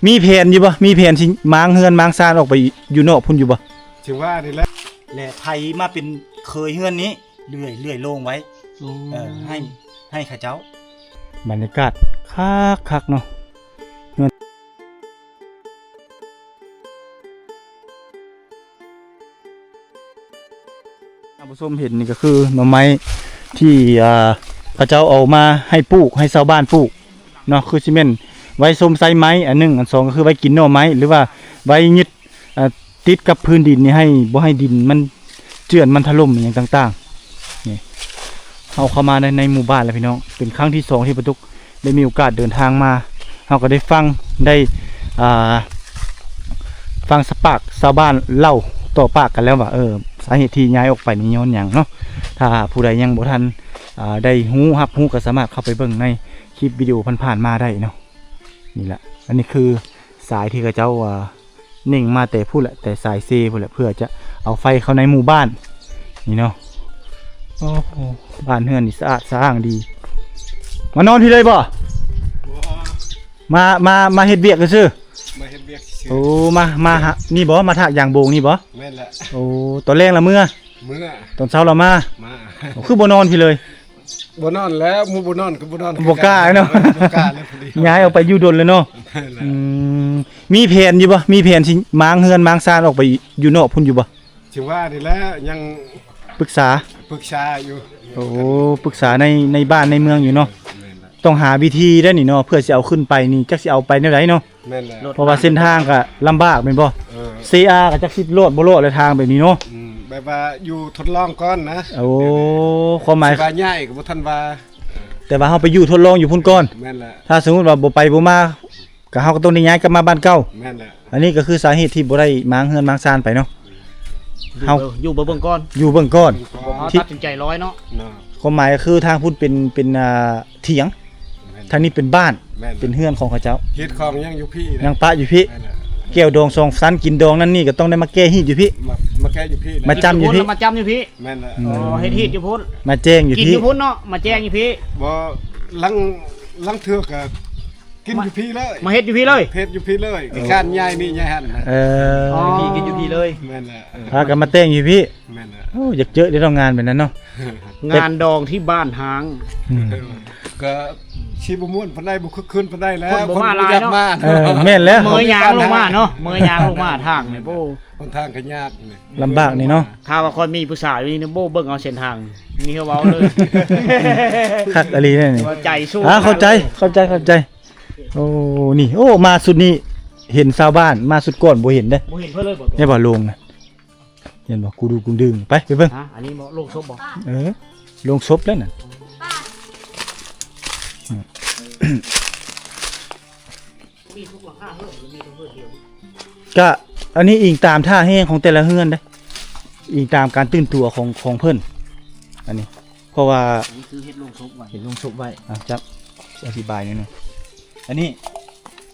ມີແຜນຢູ່ບໍ່? ມີແຜນຊິມ້າງເຮືອນມ້າງຊານອອກໄປຢູ່ນອກພຸ້ນຢູ່ບໍ່? ເຖິງວ່ານີ້ແຫຼະ ແລະໃຜມາເປັນເຂີຍເຮືອນນີ້ ເລື່ອຍໆໂລ່ງໄວ້ ອືມ ເອີ ໃຫ້ ໃຫ້ເຂົາເຈົ້າ. ບັນຍາກາດຄັກໆເນາະ ເຮືອນ ທ່ານຜູ້ຊົມເຫັນນີ້ກໍຄືໜໍ່ໄມ້ທີ່ ອ່າ ເຂົາເຈົ້າເອົາມາໃຫ້ປູກ ໃຫ້ຊາວບ້ານປູກເນາະ ຄືຊິແມ່ນໄວ້ຊົມໄຊໄມ້ອັນໜຶ່ງ ອັນສອງກໍຄືໄວ້ກິນໜໍ່ໄມ້ ຫຼືວ່າໄວ້ຍຶດ ອ່າ ຕິດກັບພື້ນດິນນີ້ ໃຫ້ບໍ່ໃຫ້ດິນມັນເຈື່ອນ ມັນຖະຫຼົ່ມອີ່ຫຍັງຕ່າງໆ. ນີ້ ເຮົາເຂົ້າມາໃນ ໃນໝູ່ບ້ານແລ້ວພີ່ນ້ອງ ເປັນຄັ້ງທີສອງທີ່ປາຕຸກ ໄດ້ມີໂອກາດເດີນທາງມາ ເຮົາກໍໄດ້ຟັງ ໄດ້ ອ່າ ຟັງສະປາກຊາວບ້ານເລົ່າຕໍ່ປາກກັນແລ້ວວ່າ ເອີ ສາເຫດທີ່ຍ້າຍອອກໄປນີ້ຍ້ອນຫຍັງເນາະ. ຖ້າຜູ້ໃດຍັງບໍ່ທັນ ອ່າ ໄດ້ຮູ້ ຮັບຮູ້ ກໍສາມາດເຂົ້າໄປເບິ່ງໃນຄລິບວິດີໂອຜ່ານໆມາໄດ້ເນາະ. ນີ້ແຫຼະ ອັນນີ້ຄືສາຍທີ່ເຂົາເຈົ້າ ອ່າ ເໜັ່ງມາແຕ່ພຸ້ນແຫຼະ ແຕ່ສາຍເຊພຸ້ນແຫຼະ ເພື່ອຈະເອົາໄຟເຂົ້າໃນໝູ່ບ້ານນີ້ເນາະ. ໂອ້ໂຫ ບ້ານເຮືອນນີ້ສະອາດສະອ້າງດີ. ມານອນພີ້ເລີຍບໍ່? ບໍ່ ມາ ມາ ມາເຮັດວຽກຊື່ໆ. ມາເຮັດວຽກຊື່ໆ. ໂອ້ ມາ ມາຫາ ນີ້ບໍ່? ມາຖາກຢາງໂບງນີ້ບໍ່? ແມ່ນແຫຼະ. ໂອ້ ຕອນແລງລະເມືອ? ເມືອ. ຕອນເຊົ້າລະມາ? ມາ. ໂອ້ ຄືບໍ່ນອນພີ້ເລີຍ? ບໍ່ນອນແລ້ວ ໝູ່ບໍ່ນອນກໍບໍ່ນອນ ບໍ່ກ້າເນາະ. ບໍ່ກ້າແລ້ວ ພໍດີ ຍ້າຍອອກໄປຢູ່ດົນແລ້ວເນາະ. ແມ່ນແຫຼະ. ອືມ ມີແຜນຢູ່ບໍ່? ມີແຜນຊິມ້າງເຮືອນມ້າງຊານອອກໄປຢູ່ນອກພຸ້ນຢູ່ບໍ່? ເຖິງວ່ານີ້ແຫຼະ ຍັງປຶກສາ ປຶກສາຢູ່. ໂອ້ ປຶກສາໃນ ໃນບ້ານໃນເມືອງຢູ່ເນາະ. ແມ່ນແຫຼະ. ຕ້ອງຫາວິທີໄດ້ນີ້ເນາະ ເພື່ອຊິເອົາຂຶ້ນໄປນີ້ ຈັກຊິເອົາໄປແນວໃດເນາະ. ແມ່ນແຫຼະ. ເພາະວ່າເສັ້ນທາງກໍລຳບາກແມ່ນບໍ່? ເອີ ເຊອາກໍຈັກຊິລອດບໍ່ລອດແລ້ວທາງແບບນີ້ເນາະ. ອືມ ແບບວ່າຢູ່ທົດລອງກ່ອນນະ. ໂອ້ ຄວາມໝາຍຊິວ່າຍ້າຍກໍບໍ່ທັນວ່າ ແຕ່ວ່າເຮົາໄປຢູ່ທົດລອງຢູ່ພຸ້ນກ່ອນ. ແມ່ນແຫຼະ. ຖ້າສົມມຸດວ່າບໍ່ໄປບໍ່ມາ ກໍເຮົາກໍຕ້ອງໄດ້ຍ້າຍກັບມາບ້ານເກົ່າ. ແມ່ນແຫຼະ. ອັນນີ້ກໍຄືສາເຫດທີ່ບໍ່ໄດ້ມ້າງເຮືອນມ້າງຊານໄປເນາະ. ເຮົາ ເອີ ຢູ່ເບິ່ງກ່ອນ ຢູ່ເບິ່ງກ່ອນ ເຮົາຕັດສິນໃຈລອຍເນາະ. ຄວາມໝາຍກໍຄືທາງພຸ້ນເປັນ ເປັນ ອ່າ ຖຽງ ແມ່ນ ທາງນີ້ເປັນບ້ານ ແມ່ນ ເປັນເຮືອນຂອງເຂົາເຈົ້າ. ຮີດຄອງຍັງຢູ່ພີ້ນະ ຍັງປະຢູ່ພີ້. ແມ່ນແຫຼະ. ແກ້ວດອງສອງຊັ້ນ ກິນດອງນັ້ນນີ້ກໍຕ້ອງໄດ້ມາແກ້ຮີດຢູ່ພີ້ ມາ ມາແກ້ຢູ່ພີ້ນະ ມາຈ້ຳຢູ່ພີ້ ມາຈ້ຳຢູ່ພີ້. ແມ່ນແຫຼະ. ອືມ ອໍ ເຮັດຮີດຢູ່ພຸ້ນ ມາແຈ້ງຢູ່ພີ້ ກິນຢູ່ພຸ້ນເນາະ ມາແຈ້ງຢູ່ພີ້. ບໍ່ ລາງ ລາງເທື່ອກໍ ກິນຢູ່ພີ້ເລີຍ ມາເຮັດຢູ່ພີ້ເລີຍ ເຮັດຢູ່ພີ້ເລີຍ. ເອີ ການຍ້າຍນີ້ຍ້າຍຫັ້ນນະ. ເອີ ອໍ ກິນຢູ່ພີ້ເລີຍ. ແມ່ນແຫຼະ. ເອີ ພາກັນມາແຕ່ງຢູ່ພີ້. ແມ່ນແຫຼະ. ໂອ້ ຢາກເຈີໄດ໋ເນາະ ງານແບບນັ້ນເນາະ. ງານດອງທີ່ບ້ານຮ້າງ. ອືມ ກໍຊິບໍ່ມ່ວນປານໃດ ບໍ່ຄຶກຄື້ນປານໃດແລ້ວ ຄົນບໍ່ມາຫຼາຍເນາະ. ເອີ ແມ່ນແລ້ວ ເມີຍຍາງລົງມາເນາະ ເມີຍຍາງລົງມາທາງນີ້ ໂອ້ ຫົນທາງກໍຍາກ ລຳບາກນີ້ເນາະ. ຖ້າວ່າຂ້ອຍມີຜູ້ສາວຢູ່ນີ້ ໂອ້ ເບິ່ງເອົາເສັ້ນທາງນີ້ ມີໃຫ້ເວົ້າເລີຍ. ຄັກອີ່ຫຼີເດ້ນີ້ ໃຈສູ້. ອ່າ ເຂົ້າໃຈ ເຂົ້າໃຈ ເຂົ້າໃຈ. ໂອ້ ນີ້ ໂອ້ ມາຊຸດນີ້ເຫັນຊາວບ້ານ ມາຊຸດກ່ອນບໍ່ເຫັນເດ້. ບໍ່ເຫັນເພິ່ນເລີຍບໍ່? ແມ່ນບໍ່ໂລງນະ ເຫັນບໍ່? ກູດູກຸງດຶງ ໄປ ໄປເບິ່ງ. ຮະ ອັນນີ້ບໍ່ ໂລງສົບບໍ່? ເອີ ໂລງສົບແລ້ວນັ້ນ. ມີທຸກຫຼັງຄາເຮືອນ ຫຼືມີແຕ່ເຮືອນດຽວ? ກະ ອັນນີ້ອີງຕາມທ່າແຮງຂອງແຕ່ລະເຮືອນເດ້ ອີງຕາມການຕື່ນຕົວຂອງ ຂອງເພິ່ນ ອັນນີ້. ເພາະວ່າ ອັນນີ້ຄືເຮັດໂລງສົບໄວ້ ເຮັດໂລງສົບໄວ້. ອ່ະ ຈັບ ອະທິບາຍໜ້ອຍໜຶ່ງ. ອັນນີ້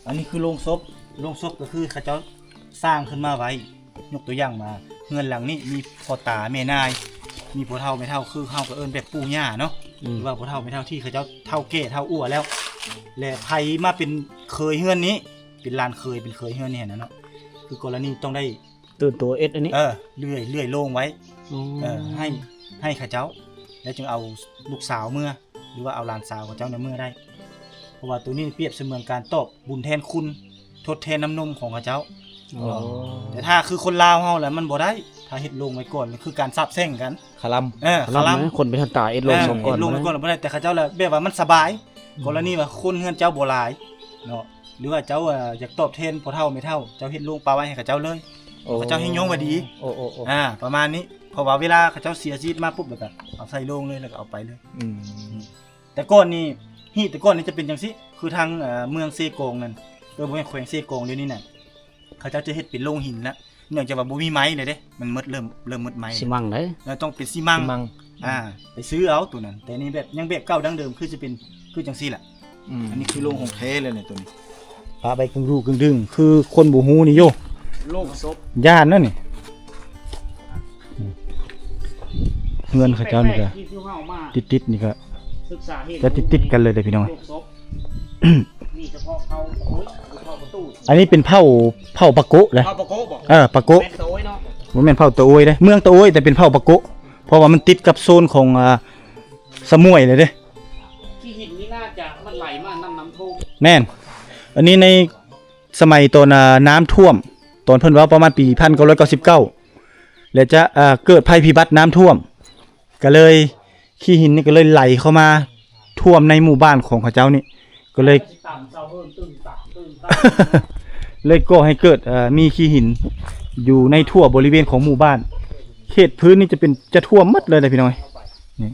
ອັນນີ້ຄືໂລງສົບ ໂລງສົບກໍຄືເຂົາເຈົ້າສ້າງຂຶ້ນມາໄວ້. ຍົກຕົວຢ່າງວ່າ ເຮືອນຫຼັງນີ້ມີພໍ່ຕາແມ່ຍາຍ ມີພໍ່ເຖົ້າແມ່ເຖົ້າ ຄືເຮົາກໍເອີ້ນແບບປູ່ຍ່າເນາະ. ອືມ ຫຼືວ່າພໍ່ເຖົ້າແມ່ເຖົ້າທີ່ເຂົາເຈົ້າເຖົ້າແກ່ເຖົ້າອົວແລ້ວ ແລະໃຜມາເປັນເຂີຍເຮືອນນີ້ ເປັນຫຼານເຂີຍ ເປັນເຂີຍເຮືອນນີ້ຫັ້ນນະເນາະ ຄືກໍລະນີຕ້ອງໄດ້ ຕື່ນໂຕເຮັດອັນນີ້ ເອີ ເລື່ອຍ ເລື່ອຍໂລ່ງໄວ້. ອໍ ເອີ ໃຫ້ ໃຫ້ເຂົາເຈົ້າ ແລ້ວຈຶ່ງເອົາລູກສາວເມືອ ຫຼືວ່າເອົາຫຼານສາວເຂົາເຈົ້ານະເມືອໄດ້. ເພາະວ່າໂຕນີ້ປຽບສະເໝືອນການຕອບບຸນແທນຄຸນ ທົດແທນນ້ຳນົມຂອງເຂົາເຈົ້າ. ອໍ ແຕ່ຖ້າຄືຄົນລາວເຮົາລະມັນບໍ່ໄດ້ ຖ້າເຮັດໂລງໄວ້ກ່ອນ ມັນຄືການສາບແຊ່ງກັນ ຄະລຳ. ເອີ ຄະລຳ ຄະລຳນະ ຄົນເປັນທັນຕາເຮັດໂລງ ເອີ ສອງ ເຮັດໂລງໄວ້ກ່ອນ ບໍ່ໄດ້ ແຕ່ເຂົາເຈົ້າລະແບບວ່າມັນສະບາຍ. ອືມ ກໍລະນີວ່າຄົນເຮືອນເຈົ້າບໍ່ຫຼາຍເນາະ ຫຼືວ່າເຈົ້າ ເອີ ຢາກຕອບແທນພໍ່ເຖົ້າແມ່ເຖົ້າ ເຈົ້າເຮັດໂລງປະໄວ້ໃຫ້ເຂົາເຈົ້າເລີຍ. ໂອ້ ເຂົາເຈົ້າແຮ່ງຍ້ອງວ່າດີ. ໂອ້ ໂອ້ ໂອ້ ອ່າ ປະມານນີ້ ເພາະວ່າເວລາເຂົາເຈົ້າເສຍຊີວິດມາປຸບ ແລ້ວກໍເອົາໃສ່ໂລງເລີຍ ແລ້ວກໍເອົາໄປເລີຍ. ອືມ ແຕ່ກ່ອນນີ້ ຮີດແຕ່ກ່ອນນີ້ຈະເປັນຈັ່ງຊີ້ ຄືທາງ ເອີ ເມືອງເຊກອງນັ້ນ ເອີ ບໍ່ແມ່ນ ແຂວງເຊກອງດຽວນີ້ນະ ເຂົາເຈົ້າຈະເຮັດເປັນໂລງຫີນລະ ເນື່ອງຈາກວ່າບໍ່ມີໄມ້ແລ້ວເດ້ ມັນໝົດ ເລີ່ມ ເລີ່ມໝົດໄມ້. ຊີມັງເດ້ ເອີ ຕ້ອງເປັນຊີມັງ ຊີມັງ. ອ່າ ໄປຊື້ເອົາໂຕນັ້ນ ແຕ່ນີ້ແບບຍັງແບບເກົ່າດັ້ງເດີມ ຄືຈະເປັນ ຄືຈັ່ງຊີ້ລະ. ອືມ ອັນນີ້ຄືໂລງຂອງແທ້ເລີຍນີ້ ໂຕນີ້ ປະໄວ້ກຶ່ງດູກຶ່ງດຶງ ຄືຄົນບໍ່ຮູ້ນີ້ໂຢ ໂລງສົບ ຢ້ານນະນີ້. ອືມ ເຮືອນເຂົາເຈົ້ານີ້ກະຕິດໆ ນີ້ກະ ສຶກສາເຫັນ ຈະຕິດໆກັນເລີຍເດ້ພີ່ນ້ອງ. ໂລງສົບ ນີ້ສະເພາະເຜົ່າ ໂອ້ຍ ເຜົ່າປະຕູ ອັນນີ້ເປັນເຜົ່າ ເຜົ່າປາໂກະເດ້. ເຜົ່າປາໂກະບໍ່? ເອີ ປາໂກະ ແມ່ນຕາໂອ້ຍເນາະ. ບໍ່ແມ່ນເຜົ່າຕາໂອ້ຍເດ້. ເມືອງຕາໂອ້ຍ ແຕ່ເປັນເຜົ່າປາໂກະ ເພາະວ່າມັນຕິດກັບໂຊນຂອງ ອ່າ ສະໝວຍເລີຍເດ້. ຂີ້ຫີນນີ້ໜ້າຈະມັນໄຫຼມານຳນ້ຳໂຂງ. ແມ່ນ. ອັນນີ້ໃນສະໄໝຕອນ ອ່າ ນ້ຳຖ້ວມ ຕອນເພິ່ນເວົ້າປະມານປີພັນເກົ້າຮ້ອຍເກົ້າສິບເກົ້າ ແລະ ຈະ ອ່າ ເກີດໄພພິບັດນ້ຳຖ້ວມ ກໍເລີຍ ຂີ້ຫີນນີ້ກໍເລີຍໄຫຼເຂົ້າມາຖ້ວມໃນໝູ່ບ້ານຂອງເຂົາເຈົ້ານີ້ ກໍເລີຍ ເລີຍກໍ່ໃຫ້ເກີດ ເອີ ມີຂີ້ຫີນຢູ່ໃນທົ່ວບໍລິເວນຂອງໝູ່ບ້ານ. ເຂດພື້ນນີ້ຈະເປັນ ຈະຖ້ວມໝົດເລີຍນະພີ່ນ້ອງ. ນີ້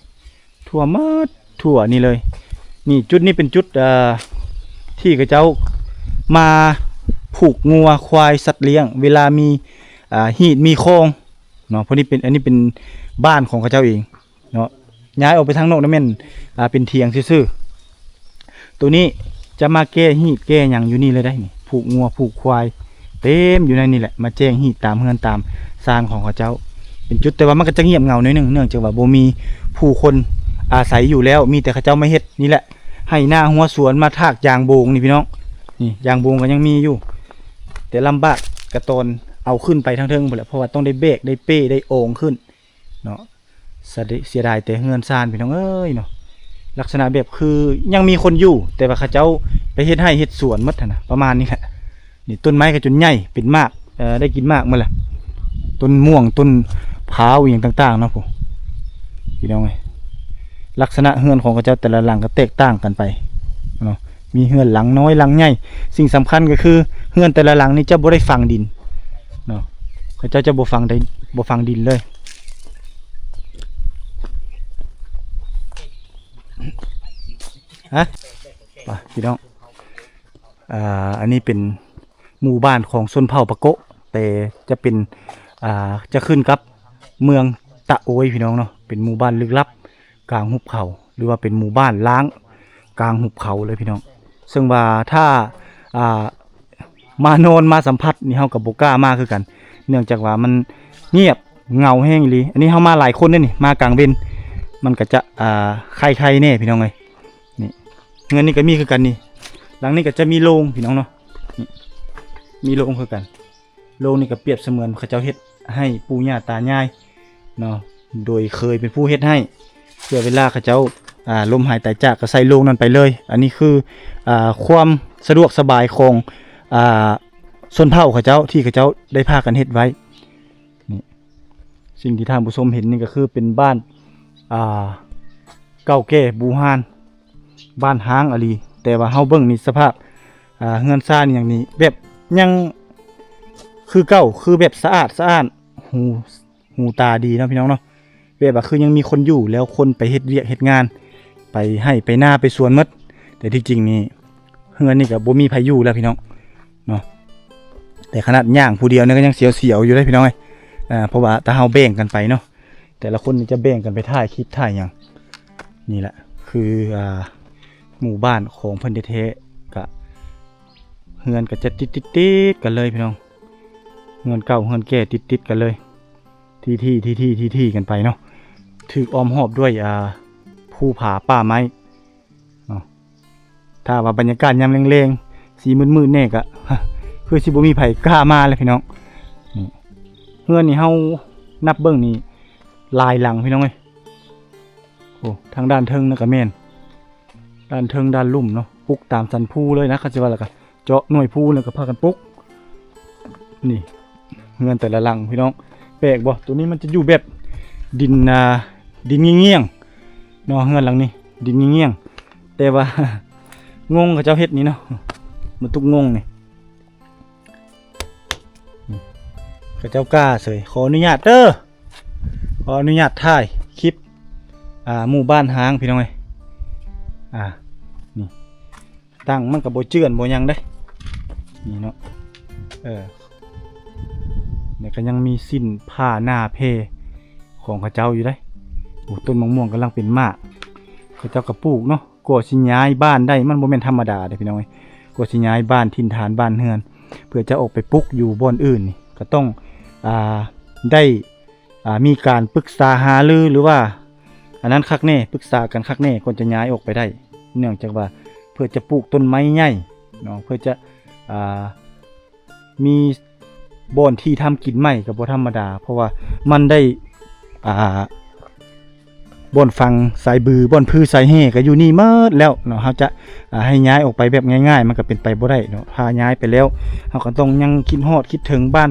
ຖ້ວມໝົດທົ່ວນີ້ເລີຍ. ນີ້ ຈຸດນີ້ເປັນຈຸດ ເອີ ທີ່ເຂົາເຈົ້າມາຜູກງົວຄວາຍສັດລ້ຽງ ເວລາມີ ອ່າ ຮີດມີຄອງເນາະ. ພວກນີ້ເປັນ ອັນນີ້ເປັນບ້ານຂອງເຂົາເຈົ້າເອງເນາະ. ຍ້າຍອອກໄປທາງນອກນັ້ນແມ່ນ ອ່າ ເປັນຖຽງຊື່ໆ. ໂຕນີ້ຈະມາແກ້ຮີດແກ້ຫຍັງຢູ່ນີ້ເລີຍໄດ໋ນີ້. ຜູກງົວຜູກຄວາຍເຕັມຢູ່ໃນນີ້ແຫຼະ ມາແຈ້ງຮີດຕາມເຮືອນຕາມຊານຂອງເຂົາເຈົ້າ. ເປັນຈຸດ ແຕ່ວ່າມັນກໍຈະງຽບເຫງົາໜ້ອຍໜຶ່ງ ເນື່ອງຈາກວ່າບໍ່ມີຜູ້ຄົນອາໄສຢູ່ແລ້ວ ມີແຕ່ເຂົາເຈົ້າມາເຮັດນີ້ແຫຼະ ໄຮ່ນາຮົ້ວສວນ ມາຖາກຢາງໂບງນີ້ພີ່ນ້ອງ. ນີ້ຢາງໂບງກໍຍັງມີຢູ່ ແຕ່ລຳບາກກະຕອນເອົາຂຶ້ນໄປທາງເທິງພຸ້ນແຫຼະ ເພາະວ່າຕ້ອງໄດ້ແບກໄດ້ເປ້ໄດ້ອອງຂຶ້ນເນາະ. ສະເດ ເສຍດາຍແຕ່ເຮືອນຊານພີ່ນ້ອງເອີຍເນາະ. ລັກສະນະແບບຄືຍັງມີຄົນຢູ່ ແຕ່ວ່າເຂົາເຈົ້າໄປເຮັດໄຮ່ເຮັດສວນໝົດຫັ້ນນະ ປະມານນີ້ແຫຼະ. ນີ້ ຕົ້ນໄມ້ກໍຈົນໃຫຍ່ເປັນໝາກ ເອີ ໄດ້ກິນໝາກໝົດແຫຼະ ຕົ້ນມ່ວງ ຕົ້ນພ້າວ ອີ່ຫຍັງຕ່າງໆເນາະ. ພຸ້ນ ພີ່ນ້ອງເອີຍ ລັກສະນະເຮືອນຂອງເຂົາເຈົ້າແຕ່ລະຫຼັງກໍແຕກຕ່າງກັນໄປເນາະ. ມີເຮືອນຫຼັງນ້ອຍຫຼັງໃຫຍ່. ສິ່ງສຳຄັນກໍຄືເຮືອນແຕ່ລະຫຼັງນີ້ຈະບໍ່ໄດ້ຝັງດິນເນາະ. ເຂົາເຈົ້າຈະບໍ່ຝັງໄດ້ ບໍ່ຝັງດິນເລີຍ. ຮະ ໄປພີ່ນ້ອງ. ອ່າ ອັນນີ້ເປັນໝູ່ບ້ານຂອງຊົນເຜົ່າປາໂກະ ແຕ່ຈະເປັນ ອ່າ ຈະຂຶ້ນກັບເມືອງຕະໂອຍພີ່ນ້ອງເນາະ. ເປັນໝູ່ບ້ານລຶກລັບກາງຫຸບເຂົາ ຫຼືວ່າເປັນໝູ່ບ້ານລ້າງກາງຫຸບເຂົາເລີຍພີ່ນ້ອງ. ເຊິ່ງວ່າຖ້າ ອ່າ ມານອນມາສຳຜັດນີ້ ເຮົາກໍບໍ່ກ້າມາຄືກັນ ເນື່ອງຈາກວ່າມັນງຽບເຫງົາແຮງອີ່ຫຼີ. ອັນນີ້ເຮົາມາຫຼາຍຄົນເດ້ນີ້ ມາກາງເວັນ ມັນກໍຈະ ອ່າ ໄຄໆແດ່ພີ່ນ້ອງເອີຍ. ນີ້ ເຮືອນນີ້ກໍມີຄືກັນນີ້ ຫຼັງນີ້ກໍຈະມີໂລງພີ່ນ້ອງເນາະ. ນີ້ ມີໂລງຄືກັນ. ໂລງນີ້ກໍປຽບສະເໝືອນເຂົາເຈົ້າເຮັດໃຫ້ປູ່ຍ່າຕາຍາຍເນາະ ໂດຍເຄີຍເປັນຜູ້ເຮັດໃຫ້ ເພື່ອເວລາເຂົາເຈົ້າ ອ່າ ລົ້ມຫາຍຕາຍຈາກກໍໃສ່ໂລງນັ້ນໄປເລີຍ. ອັນນີ້ຄື ອ່າ ຄວາມສະດວກສະບາຍຂອງ ອ່າ ຊົນເຜົ່າເຂົາເຈົ້າ ທີ່ເຂົາເຈົ້າໄດ້ພາກັນເຮັດໄວ້. ນີ້ ສິ່ງທີ່ທ່ານຜູ້ຊົມເຫັນນີ້ກໍຄືເປັນບ້ານ ອ່າ ເກົ່າແກ່ບູຮານ ບ້ານຮ້າງອີ່ຫຼີ. ແຕ່ວ່າເຮົາເບິ່ງນີ້ສະພາບ ອ່າ ເຮືອນຊານອີ່ຫຍັງນີ້ ແບບຍັງຄືເກົ່າ ຄືແບບສະອາດສະອ້ານ ຫູ ຫູຕາດີເນາະພີ່ນ້ອງເນາະ. ແບບວ່າຄືຍັງມີຄົນຢູ່ ແລ້ວຄົນໄປເຮັດວຽກເຮັດງານ ໄປໄຮ່ໄປນາໄປສວນໝົດ. ແຕ່ທີ່ຈິງນີ້ ເຮືອນນີ້ກໍບໍ່ມີໃຜຢູ່ແລ້ວພີ່ນ້ອງເນາະ. ແຕ່ຂະໜາດຍ່າງຜູ້ດຽວນີ້ກໍຍັງສຽວໆຢູ່ເດ້ພີ່ນ້ອງເອີຍ. ອ່າ ເພາະວ່າຖ້າເຮົາແບ່ງກັນໄປເນາະ ແຕ່ລະຄົນນີ້ຈະແບ່ງກັນໄປຖ່າຍຄລິບຖ່າຍຫຍັງ. ນີ້ແຫຼະຄື ອ່າ ໝູ່ບ້ານຂອງເພິ່ນແທ້ໆ ກະເຮືອນກໍຈະຕິດໆກັນເລີຍພີ່ນ້ອງ. ເຮືອນເກົ່າເຮືອນແກ່ຕິດໆກັນເລີຍ ຖີ່ໆ ຖີ່ໆ ຖີ່ໆກັນໄປເນາະ. ຖືກອ້ອມຮອບດ້ວຍ ອ່າ ພູຜາປ່າໄມ້ ເນາະ. ຖ້າວ່າບັນຍາກາດຍາມແລງໆ ສີມືດໆແດ່ກໍ ຄືຊິບໍ່ມີໃຜກ້າມາແຫຼະພີ່ນ້ອງ. ນີ້ ເຮືອນນີ້ເຮົານັບເບິ່ງນີ້ຫຼາຍຫຼັງພີ່ນ້ອງເອີຍ. ໂອ້ ທາງດ້ານເທິງນັ້ນກໍແມ່ນ ດ້ານເທິງດ້ານລຸ່ມເນາະ ປຸກຕາມສັນພູເລີຍນະ ຄັນຊິວ່າ ແລ້ວກໍເຈາະໜ່ວຍພູ ແລ້ວກໍພາກັນປຸກ. ນີ້ ເຮືອນແຕ່ລະຫຼັງພີ່ນ້ອງ ແປກບໍ່? ໂຕນີ້ມັນຈະຢູ່ແບບດິນ ອ່າ ດິນງ່ຽງໆເນາະ ເຮືອນຫຼັງນີ້ດິນງ່ຽງໆ. ແຕ່ວ່າງົງເຂົາເຈົ້າເຮັດນີ້ເນາະ ມາຕຸກງົງນີ້ ເຂົາເຈົ້າກ້າເສີຍ. ຂໍອະນຸຍາດເດີ ຂໍອະນຸຍາດຖ່າຍຄລິບ ອ່າ ໝູ່ບ້ານຮ້າງພີ່ນ້ອງເອີຍ. ອ່າ ນີ້ ຕັ້ງມັນກໍບໍ່ເຈື່ອນບໍ່ຫຍັງເດ້ ນີ້ເນາະ. ເອີ ນີ້ກໍຍັງມີສິ້ນຜ້າໜ້າແພຂອງເຂົາເຈົ້າຢູ່ເດ້. ໂອ້ ຕົ້ນມະມ່ວງກຳລັງເປັນໝາກ ເຂົາເຈົ້າກໍປູກເນາະ. ກວ່າຊິຍ້າຍບ້ານໄດ້ ມັນບໍ່ແມ່ນທຳມະດາເດ້ພີ່ນ້ອງເອີຍ. ກວ່າຊິຍ້າຍບ້ານຖິ່ນຖານບ້ານເຮືອນ ເພື່ອຈະອອກໄປປຸກຢູ່ບ່ອນອື່ນນີ້ ກໍຕ້ອງ ອ່າ ໄດ້ ອ່າ ມີການປຶກສາຫາລື ຫຼືວ່າ ອັນນັ້ນຄັກແນ່ ປຶກສາກັນຄັກແນ່ ກ່ອນຈະຍ້າຍອອກໄປໄດ້. ເນື່ອງຈາກວ່າເພື່ອຈະປູກຕົ້ນໄມ້ໃຫຍ່ ເນາະ ເພື່ອຈະ ອ່າ ມີບ່ອນທີ່ທຳກິນໃໝ່ກໍບໍ່ທຳມະດາ ເພາະວ່າມັນໄດ້ ອ່າ ບ່ອນຝັງສາຍບື ບ່ອນຜືສາຍແຮ່ກໍຢູ່ນີ້ໝົດແລ້ວເນາະ. ເຮົາຈະ ອ່າ ໃຫ້ຍ້າຍອອກໄປແບບງ່າຍໆ ມັນກໍເປັນໄປບໍ່ໄດ້ເນາະ. ຖ້າຍ້າຍໄປແລ້ວ ເຮົາກໍຕ້ອງຍັງຄິດຮອດຄິດເຖິງບ້ານ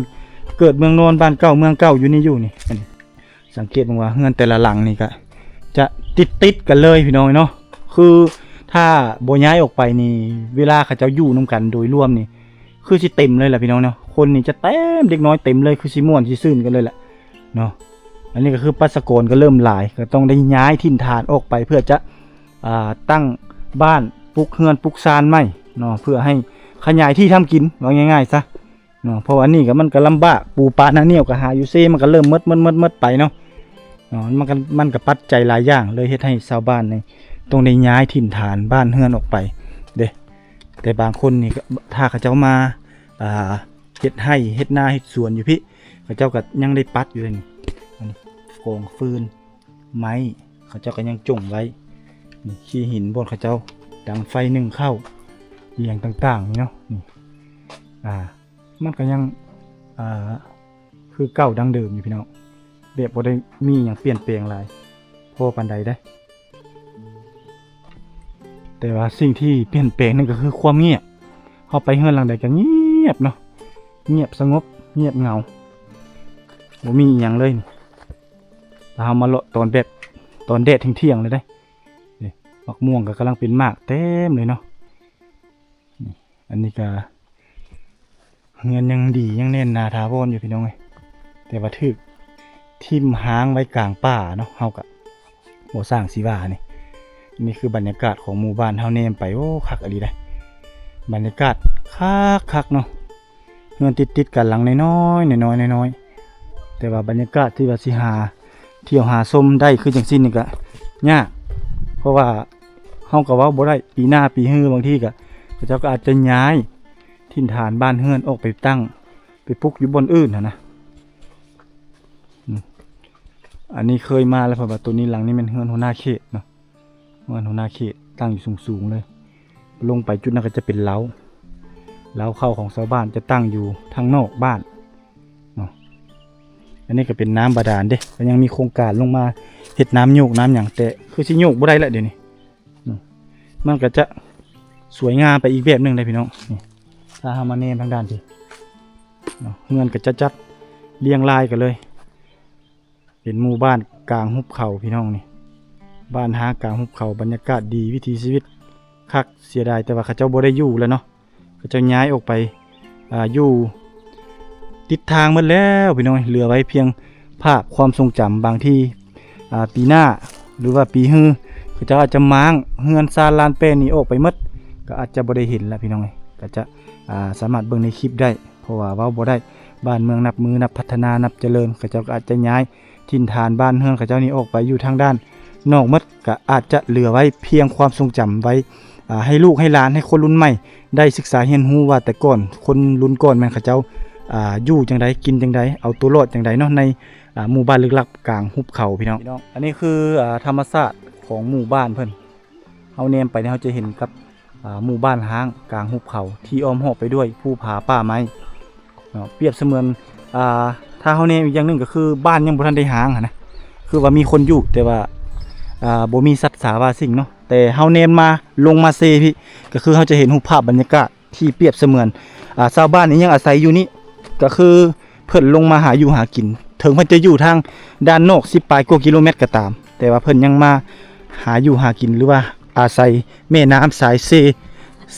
ເກີດເມືອງນອນ ບ້ານເກົ່າເມືອງເກົ່າ ຢູ່ນີ້ຢູ່ນີ້. ອັນນີ້ ສັງເກດເບິ່ງວ່າເຮືອນແຕ່ລະຫຼັງນີ້ກະຈະຕິດໆກັນເລີຍພີ່ນ້ອງເນາະ. ຄືຖ້າບໍ່ຍ້າຍອອກໄປນີ້ ເວລາເຂົາເຈົ້າຢູ່ນຳກັນໂດຍລວມນີ້ ຄືຊິເຕັມເລີຍລະພີ່ນ້ອງເນາະ. ຄົນນີ້ຈະເຕັມ ເດັກນ້ອຍເຕັມເລີຍ ຄືຊິມ່ວນຊິຊື່ນກັນເລີຍລະເນາະ. ອັນນີ້ກໍຄືປະຊາກອນກໍເລີ່ມຫຼາຍ ກໍຕ້ອງໄດ້ຍ້າຍຖິ່ນຖານອອກໄປ ເພື່ອຈະ ອ່າ ຕັ້ງບ້ານ ປຸກເຮືອນ ປຸກຊານໃໝ່ເນາະ ເພື່ອໃຫ້ຂະຫຍາຍທີ່ທຳກິນ ເວົ້າງ່າຍໆຊະ ເນາະ. ເພາະວ່າອັນນີ້ກໍ ມັນກໍລຳບາກ ປູປາໜ້າໜຽວກໍຫາຢູ່ເຊ ມັນກໍເລີ່ມໝົດໆໆໄປເນາະ. ເນາະ ມັນກໍ ມັນກໍປັດໄຈຫຼາຍຢ່າງ ເລີຍເຮັດໃຫ້ຊາວບ້ານນີ້ຕ້ອງໄດ້ຍ້າຍຖິ່ນຖານບ້ານເຮືອນອອກໄປເດ້. ແຕ່ບາງຄົນນີ້ກໍ ຖ້າເຂົາເຈົ້າມາ ອ່າ ເຮັດໄຮ່ເຮັດນາເຮັດສວນຢູ່ພີ້ ເຂົາເຈົ້າກໍຍັງໄດ້ປັດຢູ່ເດ້ນີ້. ອັນນີ້ກອງຟືນ ໄມ້ ເຂົາເຈົ້າກໍຍັງຈົ່ງໄວ້. ນີ້ ຂີ້ຫີນບ່ອນເຂົາເຈົ້າດັງໄຟໜຶ້ງເຂົ້າ ອີ່ຫຍັງຕ່າງໆນີ້ເນາະ. ນີ້ ອ່າ ມັນກໍຍັງ ອ່າ ຄືເກົ່າດັ່ງເດີມຢູ່ພີ່ນ້ອງ ແບບບໍ່ໄດ້ມີຫຍັງປ່ຽນແປງຫຼາຍພໍປານໃດເດ້. ແຕ່ວ່າສິ່ງທີ່ປ່ຽນແປງນັ້ນກໍຄືຄວາມງຽບ. ເຮົາໄປເຮືອນຫຼັງໃດກໍງຽບເນາະ ງຽບສະຫງົບ ງຽບເຫງົາ ບໍ່ມີອີ່ຫຍັງເລີຍ. ຖ້າເຮົາມາເລາະຕອນແບບ ຕອນແດດທ່ຽງໆເລີຍເດ້. ນີ້ ໝາກມ່ວງກໍກຳລັງເປັນໝາກເຕັມເລີຍເນາະ. ນີ້ ອັນນີ້ກໍເຮືອນຍັງດີ ຍັງແໜ້ນໜາຖາວອນຢູ່ພີ່ນ້ອງເອີຍ. ແຕ່ວ່າຖືກຖິ້ມຮ້າງໄວ້ກາງປ່າເນາະ ເຮົາກໍບໍ່ຊ່າງຊິວ່າ. ນີ້ ນີ້ຄືບັນຍາກາດຂອງໝູ່ບ້ານເຮົາ ແນມໄປ ໂອ້ ຄັກອີ່ຫຼີເດ້. ບັນຍາກາດຄັກໆເນາະ. ເຮືອນຕິດໆກັນ ຫຼັງນ້ອຍໆ ນ້ອຍໆ ນ້ອຍໆ ແຕ່ວ່າບັນຍາກາດທີ່ວ່າຊິຫາທ່ຽວຫາຊົມໄດ້ຄືຈັ່ງຊີ້ນີ້ກະຍາກ ເພາະວ່າເຮົາກະເວົ້າບໍ່ໄດ້ ປີໜ້າປີຮື ບາງທີກະ ເຂົາເຈົ້າກະອາດຈະຍ້າຍຖິ່ນຖານບ້ານເຮືອນອອກໄປຕັ້ງ ໄປປຸກຢູ່ບ່ອນອື່ນຫັ້ນນະ. ອືມ ອັນນີ້ເຄີຍມາແລ້ວ ເພາະວ່າໂຕນີ້ ຫຼັງນີ້ແມ່ນເຮືອນຫົວໜ້າເຂດເນາະ. ເຮືອນຫົວໜ້າເຂດຕັ້ງຢູ່ສູງໆເລີຍ ລົງໄປຈຸດນັ້ນກໍຈະເປັນເລົ້າ ເລົ້າເຂົ້າຂອງຊາວບ້ານ ຈະຕັ້ງຢູ່ທາງນອກບ້ານເນາະ. ອັນນີ້ກໍເປັນນ້ຳບາດານເດ້ ກໍຍັງມີໂຄງການລົງມາເຮັດນ້ຳໂຍກນ້ຳຫຍັງ ແຕ່ຄືຊິໂຍກບໍ່ໄດ້ແລ້ວດຽວນີ້. ອືມ ມັນກໍຈະສວຍງາມໄປອີກແບບໜຶ່ງເດ້ພີ່ນ້ອງ. ນີ້ ຖ້າເຮົາມາແນມທາງດ້ານພີ້ເນາະ ເຮືອນກໍຈະຈັດລຽງລາຍກັນເລີຍ. ເປັນໝູ່ບ້ານກາງຫຸບເຂົາພີ່ນ້ອງນີ້ ບ້ານຮ້າງກາງຫຸບເຂົາ ບັນຍາກາດດີ ວິຖີຊີວິດຄັກ. ເສຍດາຍແຕ່ວ່າເຂົາເຈົ້າບໍ່ໄດ້ຢູ່ແລ້ວເນາະ ເຂົາເຈົ້າຍ້າຍອອກໄປ ອ່າ ຢູ່ຕິດທາງໝົດແລ້ວພີ່ນ້ອງ. ເຫຼືອໄວ້ພຽງພາບຄວາມຊົງຈຳ ບາງທີ ອ່າ ປີໜ້າ ຫຼືວ່າປີຮື ເຂົາເຈົ້າອາດຈະມ້າງເຮືອນຊານລານແປ້ນນີ້ອອກໄປໝົດ ກໍອາດຈະບໍ່ໄດ້ເຫັນລະພີ່ນ້ອງເອີຍ. ກໍຈະ ອ່າ ສາມາດເບິ່ງໃນຄລິບໄດ້ ເພາະວ່າເວົ້າບໍ່ໄດ້ ບ້ານເມືອງນັບມື້ນັບພັດທະນາ ນັບຈະເລີນ ເຂົາເຈົ້າກໍອາດຈະຍ້າຍຖິ່ນຖານບ້ານເຮືອນເຂົາເຈົ້ານີ້ອອກໄປຢູ່ທາງດ້ານນອກໝົດ ກໍອາດຈະເຫຼືອໄວ້ພຽງຄວາມຊົງຈຳໄວ້ ອ່າ ໃຫ້ລູກໃຫ້ຫຼານ ໃຫ້ຄົນລຸ້ນໃໝ່ໄດ້ສຶກສາຮຽນຮູ້ວ່າແຕ່ກ່ອນ ຄົນລຸ້ນກ່ອນແມ່ນເຂົາເຈົ້າ ອ່າ ຢູ່ຈັ່ງໃດ ກິນຈັ່ງໃດ ເອົາຕົວລອດຈັ່ງໃດເນາະ ໃນ ອ່າ ໝູ່ບ້ານລຶກລັບກາງຫຸບເຂົາພີ່ນ້ອງ. ອັນນີ້ຄື ອ່າ ທຳມະຊາດຂອງໝູ່ບ້ານເພິ່ນ ເຮົາແນມໄປນີ້ ເຮົາຈະເຫັນກັບ ອ່າ ໝູ່ບ້ານຮ້າງກາງຫຸບເຂົາ ທີ່ອ້ອມຮອບໄປດ້ວຍພູຜາປ່າໄມ້ເນາະ. ປຽບສະເໝືອນ ອ່າ ຖ້າເຮົາແນມອີກຢ່າງໜຶ່ງກໍຄືບ້ານຍັງບໍ່ທັນໄດ້ຮ້າງຫັ້ນນະ ຄືວ່າມີຄົນຢູ່ ແຕ່ວ່າ ອ່າ ບໍ່ມີສັດສາວາສິ່ງເນາະ. ແຕ່ເຮົາແນມມາ ລົງມາເຊພີ້ ກໍຄືເຮົາຈະເຫັນຮູບພາບບັນຍາກາດ ທີ່ປຽບສະເໝືອນ ອ່າ ຊາວບ້ານນີ້ຍັງອາໄສຢູ່ນີ້ ກໍຄືເພິ່ນລົງມາຫາຢູ່ຫາກິນ ເຖິງເພິ່ນຈະຢູ່ທາງດ້ານນອກສິບປາຍກວ່າກິໂລແມັດກໍຕາມ ແຕ່ວ່າເພິ່ນຍັງມາຫາຢູ່ຫາກິນ ຫຼືວ່າອາໄສແມ່ນ້ຳສາຍເຊ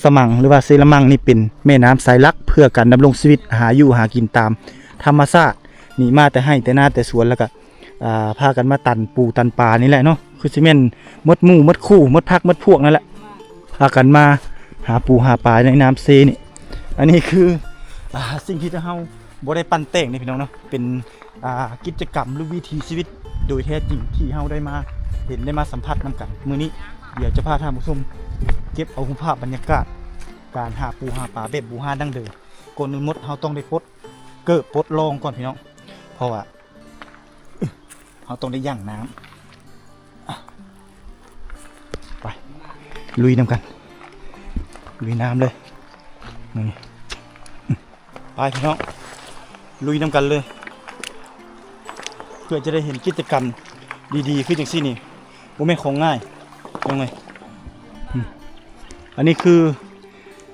ສະມັງ ຫຼືວ່າເຊລະມັງນີ້ ເປັນແມ່ນ້ຳສາຍຫຼັກເພື່ອການດຳລົງຊີວິດ ຫາຢູ່ຫາກິນຕາມທຳມະຊາດ. ນີ້ມາແຕ່ໄຮ່ແຕ່ນາແຕ່ສວນ ແລ້ວກໍ ອ່າ ພາກັນມາຕັນປູຕັນປານີ້ແຫຼະເນາະ ຄືຊິແມ່ນໝົດໝູ່ໝົດຄູ່ ໝົດພັກໝົດພວກນັ້ນແຫຼະ ພາກັນມາຫາປູຫາປາໃນນ້ຳເຊນີ້. ອັນນີ້ຄື ອ່າ ສິ່ງທີ່ເຮົາບໍ່ໄດ້ປັ້ນແຕ່ງເດ້ພີ່ນ້ອງເນາະ ເປັນ ອ່າ ກິດຈະກຳ ຫຼື ວິຖີຊີວິດໂດຍແທ້ຈິງທີ່ເຮົາໄດ້ມາເຫັນ ໄດ້ມາສຳຜັດນຳກັນ. ມື້ນີ້ດຽວຈະພາທ່ານຜູ້ຊົມເກັບເອົາຮູບພາບບັນຍາກາດການຫາປູຫາປາແບບບູຮານດັ້ງເດີມ. ກ່ອນອື່ນໝົດເຮົາຕ້ອງໄດ້ປົດເກີບປົດລອງກ່ອນພີ່ນ້ອງ ເພາະວ່າ ເຮົາຕ້ອງໄດ້ຫຍັ້ງນ້ຳ. ໄປ ລຸຍນຳກັນ ລຸຍນ້ຳເລີຍ. ນີ້ ໄປພີ່ນ້ອງ ລຸຍນຳກັນເລີຍ ເພື່ອຈະໄດ້ເຫັນກິດຈະກຳດີໆ ຄືຈັ່ງຊີ້ນີ້ ບໍ່ແມ່ນຂອງງ່າຍ ພີ່ນ້ອງເອີຍ. ອືມ ອັນນີ້ຄື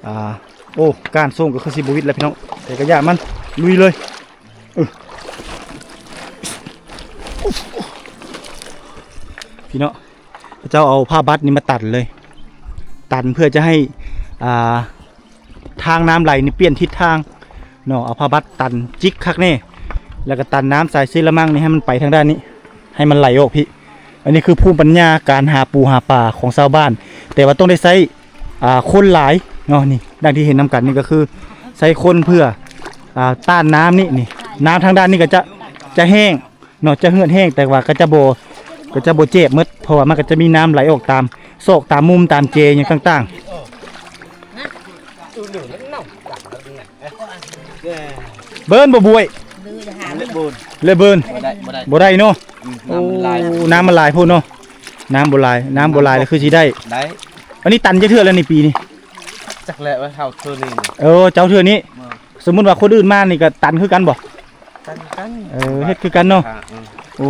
ອ່າ ໂອ້ ກ້ານໂສ້ງກໍຄືຊິບໍ່ຫວິດແລ້ວພີ່ນ້ອງ ແຕ່ກໍຢ່າມັນ ລຸຍເລີຍ. ເອີ ພີ່ນ້ອງ ເຂົາເຈົ້າເອົາຜ້າບັດນີ້ມາຕັນເລີຍ ຕັນເພື່ອຈະໃຫ້ ອ່າ ທາງນ້ຳໄຫຼນີ້ປ່ຽນທິດທາງເນາະ ເອົາຜ້າບັດຕັນຈິກຄັກແນ່ ແລ້ວກໍຕັນນ້ຳສາຍເຊລະມັງນີ້ໃຫ້ມັນໄປທາງດ້ານນີ້ ໃຫ້ມັນໄຫຼອອກພີ້. ອັນນີ້ຄືພູມປັນຍາການຫາປູຫາປາຂອງຊາວບ້ານ ແຕ່ວ່າຕ້ອງໄດ້ໃຊ້ ອ່າ ຄົນຫຼາຍເນາະ. ນີ້ ດັ່ງທີ່ເຫັນນຳກັນນີ້ກໍຄືໃຊ້ຄົນເພື່ອ ອ່າ ຕ້ານນ້ຳນີ້ ນີ້ ນ້ຳທາງດ້ານນີ້ກໍຈະ ຈະແຫ້ງ ເນາະ ຈະເຫືອດແຫ້ງ ແຕ່ວ່າກໍຈະບໍ່ ກໍຈະບໍ່ເຈັບໝົດ ເພາະວ່າມັນກໍຈະມີນ້ຳໄຫຼອອກຕາມຊອກຕາມມຸມຕາມເຈຫຍັງຕ່າງໆ. ເບິ່ນບໍ່ບວຍ ເລີເບິ່ນ ບໍ່ໄດ້ ບໍ່ໄດ້ ບໍ່ໄດ້ເນາະ. ອືມ ໂອ້ ນ້ຳມັນຫຼາຍ ນ້ຳມັນຫຼາຍໂພດເນາະ ນ້ຳບໍ່ຫຼາຍ ນ້ຳບໍ່ຫຼາຍແລ້ວຄືຊິໄດ້ ໄດ້. ອັນນີ້ຕັນຈັກເທື່ອແລ້ວນີ້ ປີນີ້? ຈັກແຫຼະ ວ່າເຮົາເທື່ອນີ້ ເອີ ເຈົ້າເທື່ອນີ້. ເອີ ສົມມຸດວ່າຄົນອື່ນມານີ້ກໍຕັນຄືກັນບໍ່? ຕັນຄືກັນ ເອີ ເຮັດຄືກັນເນາະ. ອືມ ໂອ້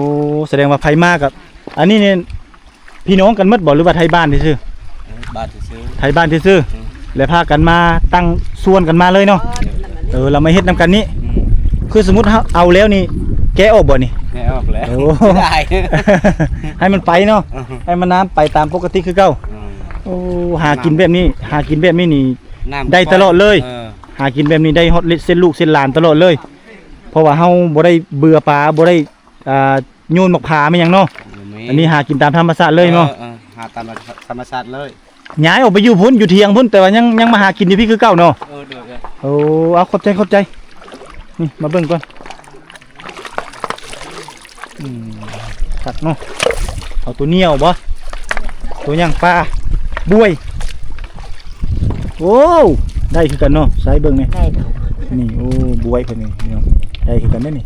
ສະແດງວ່າໃຜມາກໍ ອັນນີ້ນີ້ພີ່ນ້ອງກັນໝົດບໍ່ ຫຼືວ່າໄທບ້ານຊື່ໆ? ເອີ ບ້ານຊື່ໆ ໄທບ້ານຊື່ໆ. ອືມ ແລ້ວພາກັນມາຕັ້ງສ່ວນກັນມາເລີຍເນາະ. ເອີ ແລ້ວມາເຮັດນຳກັນນີ້. ອືມ ຄືສົມມຸດເຮົາເອົາແລ້ວນີ້ ແກະອອກບໍ່ນີ້? ແກະອອກແລ້ວ. ໂອ້ ເສຍດາຍ ໃຫ້ມັນໄປເນາະ. ອືມ ໃຫ້ມັນນ້ຳໄປຕາມປົກກະຕິຄືເກົ່າ. ອືມ ໂອ້ ຫາກິນແບບນີ້ ຫາກິນແບບນີ້ນີ້ ໄດ້ຕະຫຼອດເລີຍ. ເອີ ຫາກິນແບບນີ້ໄດ້ຮອດເສັ້ນລູກເສັ້ນຫຼານຕະຫຼອດເລີຍ ເພາະວ່າເຮົາບໍ່ໄດ້ເບື່ອປາ ບໍ່ໄດ້ ອ່າ ໂຍນໝາກຜາແມ່ນຫຍັງເນາະ. ບໍ່ມີ ອັນນີ້ຫາກິນຕາມທຳມະຊາດເລີຍເນາະ. ເອີ ເອີ ຫາຕາມທຳມະຊາດເລີຍ. ຍ້າຍອອກໄປຢູ່ພຸ້ນ ຢູ່ຖຽງພຸ້ນ ແຕ່ວ່າຍັງ ຍັງມາຫາກິນຢູ່ພີ້ຄືເກົ່າເນາະ. ເອີ ໂດຍ ໂດຍ. ໂອ້ ເອົາ ຂອບໃຈ ຂອບໃຈ. ນີ້ ມາເບິ່ງກ່ອນ. ອືມ ຄັກເນາະ. ເອົາຕົວໜຽວບໍ່? ຕົວຫຍັງ? ປາ ບວຍ. ໂອ້ ໄດ້ຄືກັນເນາະ. ໃສ່ເບິ່ງນີ້ ໄດ້ເນາະ. ນີ້ ໂອ້ ບວຍເພິ່ນນີ້ພີ່ນ້ອງ ໄດ້ຄືກັນເດ້ນີ້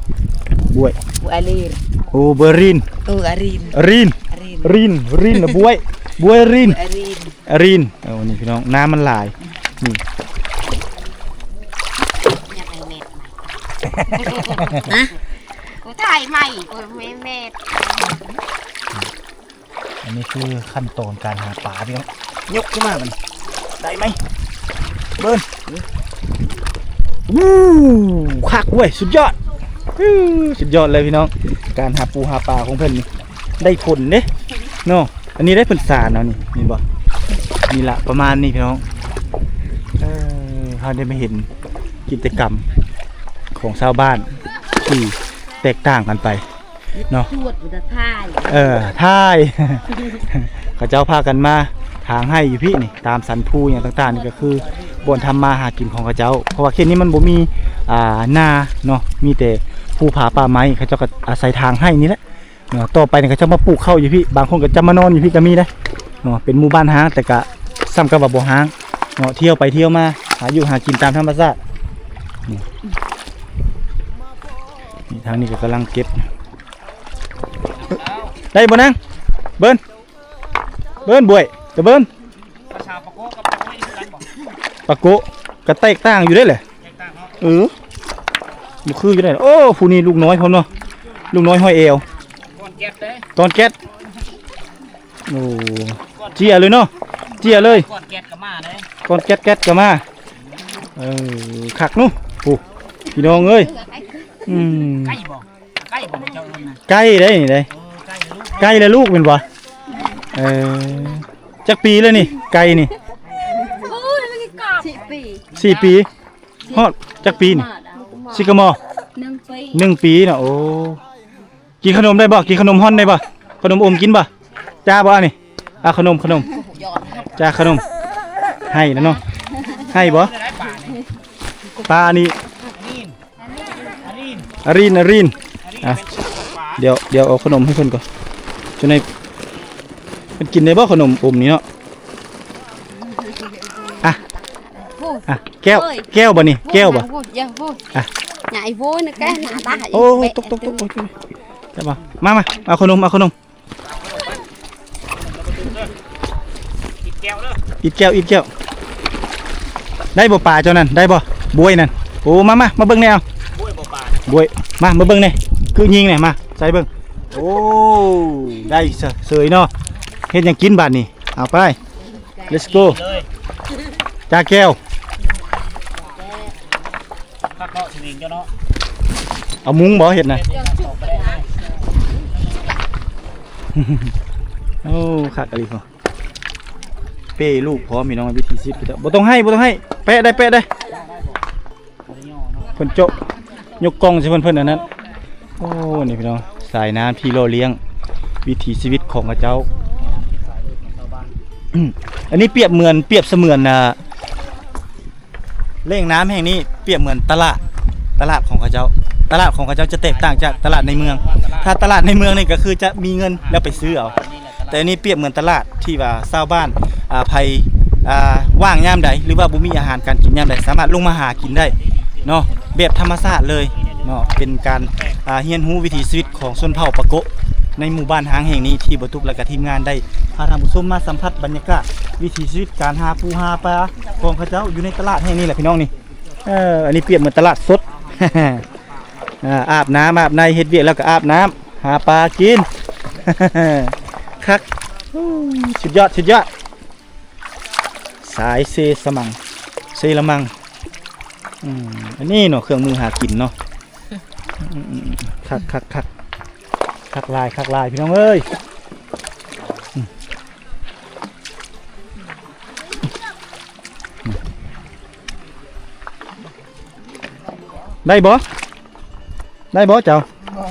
ບວຍ. ບວຍອາລີນ. ໂອ້ ບວຍລີນ. ເອີ ອາລີນ ລີນ ອາລີນ ລີນ ລີນ ບວຍ ບວຍລີນ ອາລີນ ອາລີນ. ໂອ້ ນີ້ພີ່ນ້ອງ ນ້ຳມັນຫຼາຍ. ນີ້ ຢາກໄດ້ແມັດໃໝ່ ຮະ ກູຖ່າຍໃໝ່ ກູແມ່ນແມັດ. ອັນນີ້ຄືຂັ້ນຕອນການຫາປາພີ່ນ້ອງ. ຍົກຂຶ້ນມາບັດນີ້ ໄດ້ໄໝ? ເບິ່ງ ໂອ້ ຄັກເວີຍ ສຸດຍອດ ສຸດຍອດເລີຍພີ່ນ້ອງ. ການຫາປູຫາປາຂອງເພິ່ນນີ້ໄດ້ຜົນເດ້ເນາະ. ອັນນີ້ໄດ້ເພິ່ນສານເອົານີ້ ເຫັນບໍ່? ນີ້ລະ ປະມານນີ້ພີ່ນ້ອງ. ເອີ ເຮົາໄດ້ມາເຫັນກິດຈະກຳຂອງຊາວບ້ານທີ່ແຕກຕ່າງກັນໄປ ເນາະ ເອີ ຖ່າຍ ເຂົາເຈົ້າພາກັນມາຖາງໄຮ່ຢູ່ພີ້ນີ້ ຕາມສັນພູຫຍັງຕ່າງໆ ນີ້ກໍຄືບ່ອນທຳມາຫາກິນຂອງເຂົາເຈົ້າ ເພາະວ່າເຂດນີ້ມັນບໍ່ມີ ອ່າ ນາເນາະ ມີແຕ່ພູຜາປ່າໄມ້ ເຂົາເຈົ້າກໍອາໄສຖາງໄຮ່ນີ້ແຫຼະເນາະ. ຕໍ່ໄປນີ້ເຂົາເຈົ້າມາປູກເຂົ້າຢູ່ພີ້ ບາງຄົນກໍຈະມານອນຢູ່ພີ້ກໍມີເດ້ເນາະ. ເປັນໝູ່ບ້ານຮ້າງ ແຕ່ກໍສ່ຳກັບວ່າບໍ່ຮ້າງເນາະ ທ່ຽວໄປທ່ຽວມາ ຫາຢູ່ຫາກິນຕາມທຳມະຊາດ. ນີ້ ນີ້ ທາງນີ້ກໍກຳລັງເກັບ ໄດ້ບໍ່ນາງ? ເບິ່ນ ເບິ່ນບວຍ ຕະເບິ່ນ ພາສາປາໂກະກັບປາໂກະນີ້ຄືກັນບໍ່? ປາໂກະກໍແຕກຕ່າງຢູ່ເດ້ແຫຼະ. ແຕກຕ່າງເນາະ. ເອີ ບໍ່ຄືຢູ່ເດ້. ໂອ້ ຜູ້ນີ້ລູກນ້ອຍພ້ອມເນາະ ລູກນ້ອຍຫ້ອຍແອວ ກ້ອນແກັດເດ້ ກ້ອນແກັດ. ໂອ້ ເຈ້ຍເລີຍເນາະ ເຈ້ຍເລີຍ ກ້ອນແກັດກໍມາເດ້ ກ້ອນແກັດໆກໍມາ. ເອີ ຄັກເນາະ. ໂອ້ ພີ່ນ້ອງເອີຍ ອືມ ໄກ່ບໍ່? ໄກ່ບໍ່ເຈົ້າເອີ້ນນະ? ໄກ່ໄດ໋ນີ້ໄດ໋ ເອີ ໄກ່ແລ້ວລູກ ໄກ່ແລ້ວລູກແມ່ນບໍ່? ເອີ ຈັກປີແລ້ວນີ້ ໄກ່ນີ້? ໂອ້ຍ ມັນກອບ ສີ່ປີ ສີ່ປີ. ຮອດຈັກປີນີ້? ຊິກະມໍ ໜຶ່ງປີ ໜຶ່ງປີເນາະ. ໂອ້ ກິນຂະໜົມໄດ້ບໍ່? ກິນຂະໜົມຮ່ອນໄດ້ບໍ່? ຂະໜົມອົມກິນບໍ່? ຈ້າບໍ່ອັນນີ້? ອ່ະ ຂະໜົມ ຂະໜົມ ຈ້າຂະໜົມ. ໃຫ້ແລ້ວເນາະ ໃຫ້ບໍ່? ປານີ້ ອາຣິນ ອາຣິນ ອ່ະ ດຽວ ດຽວເອົາຂະໜົມໃຫ້ເພິ່ນກ່ອນ ຈັ່ງໃດ ເພິ່ນກິນໄດ້ບໍ່ຂະໜົມອົມນີ້ເນາະ? ອ່ະ ອ່ະ ແກ້ວ ແກ້ວບໍ່ນີ້ ແກ້ວບໍ່? ອ່ະ ໂອ້ຍ ຕົກ ຕົກ ຕົກ ຕົກ ຈັບບໍ່? ມາ ມາ ເອົາຂະໜົມ ເອົາຂະໜົມ. ອີກແກ້ວ ອີກແກ້ວ. ໄດ້ບໍ່ປາເຈົ້ານັ້ນ ໄດ້ບໍ່? ບວຍນັ້ນ. ໂອ້ ມາ ມາ ມາເບິ່ງແດ່ເອົາ. ບວຍບໍ່ປາ? ບວຍ. ມາ ມາເບິ່ງແດ່. ຄືຍິງແດ່ ມາ ໃສ່ເບິ່ງ. ໂອ້ ໄດ້ເສີຍເນາະ. ເຮັດຫຍັງກິນບາດນີ້? ເອົາໄປ. Let's go. ເລີຍ ຈາແກ້ວ. ຄັກເນາະ ສະວິງເຈົ້າເນາະ. ເອົາມຸ້ງບໍ່ເຮັດນະ? ໂອ້ ຄັກອີ່ຫຼີ. ເປ້ລູກພ້ອມ ພີ່ນ້ອງ. ວິຖີຊີວິດເຂົາເຈົ້າ ບໍ່ຕ້ອງໃຫ້ ບໍ່ຕ້ອງໃຫ້. ແປະໄດ້ ແປະໄດ້. ເພິ່ນໂຈະ ຍົກກ້ອງໃສ່ເພິ່ນ ເພິ່ນອັນນັ້ນ. ໂອ້ ນີ້ພີ່ນ້ອງ ສາຍນ້ຳທີ່ຫຼໍ່ລ້ຽງວິຖີຊີວິດຂອງເຂົາເຈົ້າ. ອັນນີ້ປຽບເໝືອນ ປຽບສະເໝືອນ ອ່າ ແຫຼ່ງນ້ຳແຫ່ງນີ້ປຽບເໝືອນຕະຫຼາດ ຕະຫຼາດຂອງເຂົາເຈົ້າ. ຕະຫຼາດຂອງເຂົາເຈົ້າຈະແຕກຕ່າງຈາກຕະຫຼາດໃນເມືອງ. ຖ້າຕະຫຼາດໃນເມືອງນີ້ກໍຄືຈະມີເງິນແລ້ວໄປຊື້ເອົາ, ແຕ່ອັນນີ້ປຽບເໝືອນຕະຫຼາດທີ່ວ່າຊາວບ້ານ ອ່າ ໃຜ ອ່າ ວ່າງຍາມໃດ ຫຼືວ່າບໍ່ມີອາຫານການກິນຍາມໃດ ສາມາດລົງມາຫາກິນໄດ້ເນາະ ແບບທຳມະຊາດເລີຍເນາະ. ເປັນການ ອ່າ ຮຽນຮູ້ວິຖີຊີວິດຂອງຊົນເຜົ່າປາໂກະໃນໝູ່ບ້ານຮ້າງແຫ່ງນີ້ ທີ່ບໍ່ຕຸກ ແລະກະທີມງານໄດ້ພາທ່ານຜູ້ຊົມມາສຳຜັດບັນຍາກາດວິຖີຊີວິດການຫາປູຫາປາຂອງເຂົາເຈົ້າຢູ່ໃນຕະຫຼາດແຫ່ງນີ້ແຫຼະ ພີ່ນ້ອງນີ້. ເອີ ອັນນີ້ປຽບເໝືອນຕະຫຼາດສົດ ອ່າ ອາບນ້ຳອາບໃນ ເຮັດວຽກແລ້ວກໍອາບນ້ຳ ຫາປາກິນ ຄັກ. ສຸດຍອດ ສຸດຍອດ. ສາຍເຊສະມັງ ເຊລະມັງ. ອືມ ອັນນີ້ເນາະ ເຄື່ອງມືຫາກິນເນາະ. ອືມ ຄັກ ຄັກ ຄັກ ຄັກຫຼາຍ ຄັກຫຼາຍ ພີ່ນ້ອງເອີຍ. ອືມ ໄດ້ບໍ່? ໄດ້ບໍ່ເຈົ້າ? ບໍ່